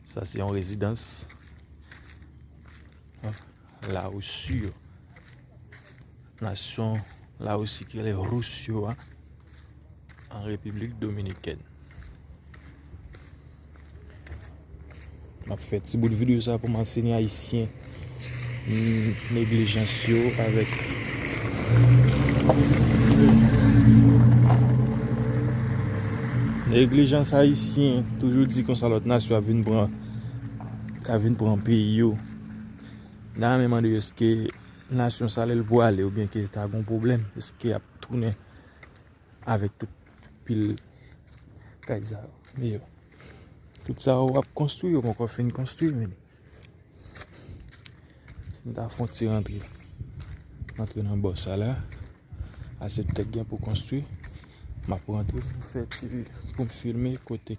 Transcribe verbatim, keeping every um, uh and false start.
Sa se yon rezidans Larisi yo. Nasyon Larisi ki rele Rus yo a, an Repiblik Dominikèn. M ap fè ti bout videyo sa pou m ansenye Ayisyen, mm, neglijans yo avèk neglijans Ayisyen. Toujou di konsa lòt nasyon ap vin pran, ap vin pran peyi yo. N a menm mande yo, èske nasyon sa lè l pou ale oubyen ke ta gon pwoblèm, èske y ap tounen avèk tout pil kay sa yo. Men yo, tout sa yo ap konstwi, yo poko fin konstwi, men si m ta fè yon ti rantre, rantre nan bò sa la, ase tèt gen pou konstwi, m ap rantre pou m fè ti, pou m filme kote